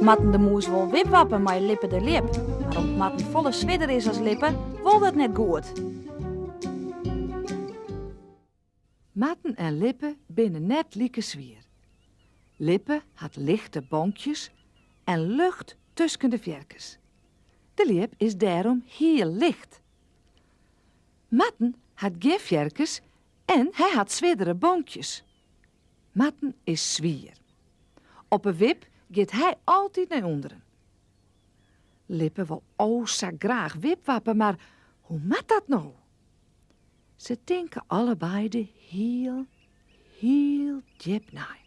Marten de Mûs wol wipwappe mei Lippe de Ljip, mar om't Marten folle swierder is as Lippe, wol dat net goed. Marten en Lippe binne net like swier. Lippe hat lichte bonkjes en lucht tusken de fearkes. De ljip is dêrom hiel licht. Marten hat gjin fearkes en hy hat swierdere bonkjes. Marten is swier. Op 'e wip giet hy altyd nei ûnderen. Lippe wol o sa graach wipwappe, mar hoe moat dat no? Se tinke allebeide hiel, hiel djip nei.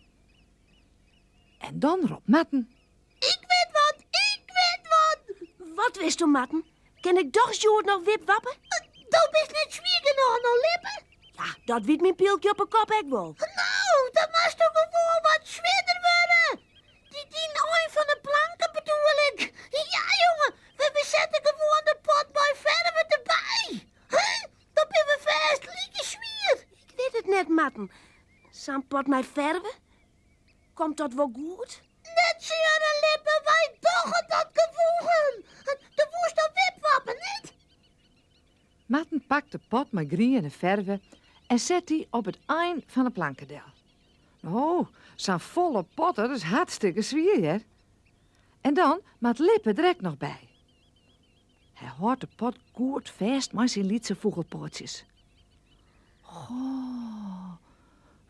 En dan ropt Marten. Ik wit wat, ik wit wat! Wat witsto, Marten? Kin ik dochs hjoed noch wipwappe? Do bist net swier genôch no, Lippe. Ja, dat wit myn pylkje op 'e kop ek wol. No, dan moatsto gewoan wat swierder wurde. Dy dyn ein fan 'e planke bedoel ik. Ja, jonge, we sette gewoan de pot mei ferve derby. Hè? Dan binne we fêst like swier. Ik wit it net, Marten. Sa'n pot mei ferve? Komt dat wol goed? Net seure, Lippe, wy dogge dat gewoan. Do woest al wipwappe, net? Marten pakt de pot mei griene ferve en set dy op it ein fan 'e planke del. Oh, sa'n folle pot, dat is hartstikke swier, hear. En dan moat Lippe der ek noch by. Hy hâldt de pot goed fêst mei syn lytse fûgelpoatsjes. Goh,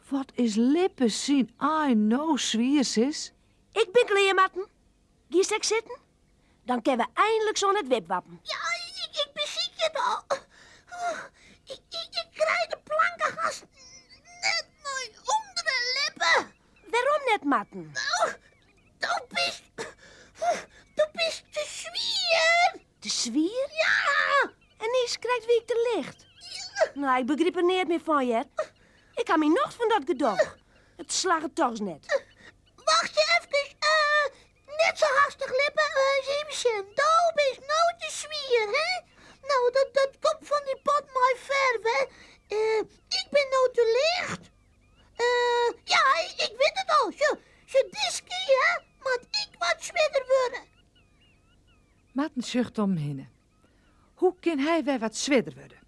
wat is Lippe syn ein no swier, sis. Ik bin klear, Marten. Giest ek sitten? Dan kinne we einliks oan it wipwappen. Ja, ik besykje it al. Ik, ik krij de planke hast net nei ûnderen, Lippe. Wêrom net, Marten? No, do bist, do bist te swier. Te swier? Ja. En niiskrekt wie ik te licht. No, ik begryp der neat mear fan, hear. Ik ha myn nocht fan dat gedoch. It slagget dochs net. Wachtsje efkes, net sa hastich, Lippe. Ris even sjen. Do bist no te swier, hè? No, dat, dat komt fan dy pot mei ferve. Ik bin no te licht. Ja, ik wit it al. Sjoch, sjoch, diskear moat ik wat swierder wurde. Marten sjocht om him hinne. Hoe kin hy wer wat swierder wurde?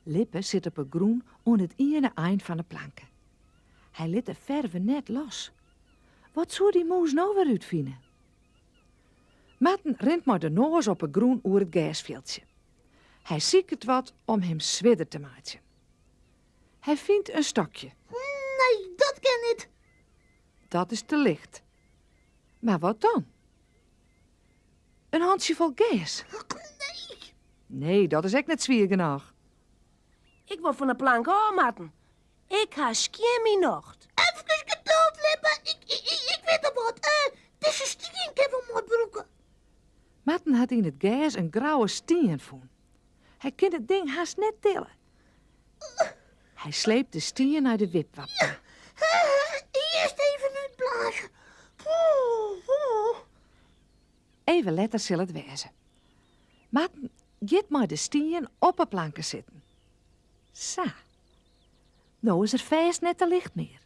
Lippe sit op 'e grûn oan it iene ein fan 'e planke. Hy lit de ferve net los. Wat soe dy mûs no wer útfine? Marten rint mei de noas op 'e grûn oer it gersfjildsje. Hy siket wat om him swierder te meitsjen. Hy fynt in stokje. Nee, dat kin net. Dat is te licht. Mar wat dan? In hantsjefol gers? Nee. Nee, dat is ek net swier genôch. Ik wol fan 'e plank ôf, Marten. Ik ha skjin myn nocht. Efkes geduld, Lippe. Ik, ik, ik wit al wat. Uh, dizze stien kin we moai brûke. Marten hat yn it gers in grauwe stien fûn. Hy kin it ding hast net tille. Hy sleept de stien nei de wipwap ta. Earst even útblaze. Even letter sil it wêze. Marten giet mei de stien op 'e planke sitten. Sa. No is er fêst net te licht mear.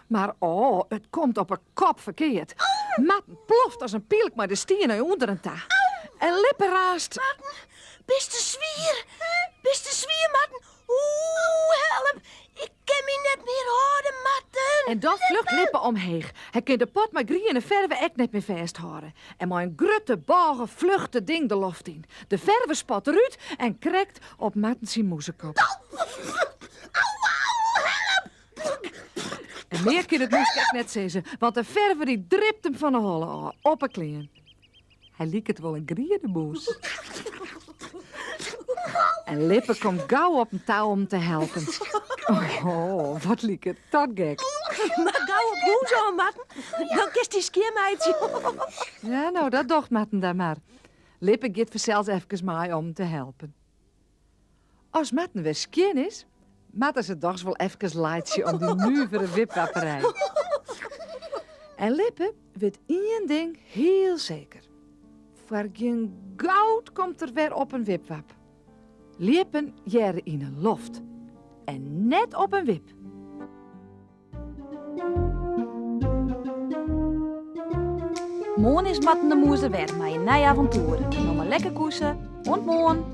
Mar oh, it komt op 'e kop ferkeard. Marten ploft as in pylk mei de stien nei ûnderen ta. En Lippe raast. Marten, bist te swier. Bist te swier, Marten. Oeh, help. Ik kin my net mear hâlde, Marten. En dan flucht Lippe omheech. Hy kin de pot mei griene ferve ek net mear fêsthâlde. En mei in grutte bôge flucht it ding de loft yn. De ferve spat derút en krekt op Marten syn mûzekop. En mear kin it mûske ek net sizze, want de ferve dy dript him fan 'e holle ôf, op 'e klean. Hy liket wol in griene mûs. En Lippe komt gau op him ta om him te helpen. Oh, wat liket dat gek. Mar gau op hûs oan, Marten. Dan kinst dy skjinmeitsje. Ja, no, dat docht Marten dan mar. Lippe giet fansels efkes mei om him te helpen. As Marten wer skjin is, moatte se dochs wol efkes laitsje om dy nuvere wipwapperij. En Lippe wit ien ding hiel seker. Foar gjin goud komt er wer op in wipwap. Ljippen hearre yn 'e loft en net op in wip. Moarn is Marten de Mûs der wer mei in nij avontoer. No mar lekker koese. Oant moarn!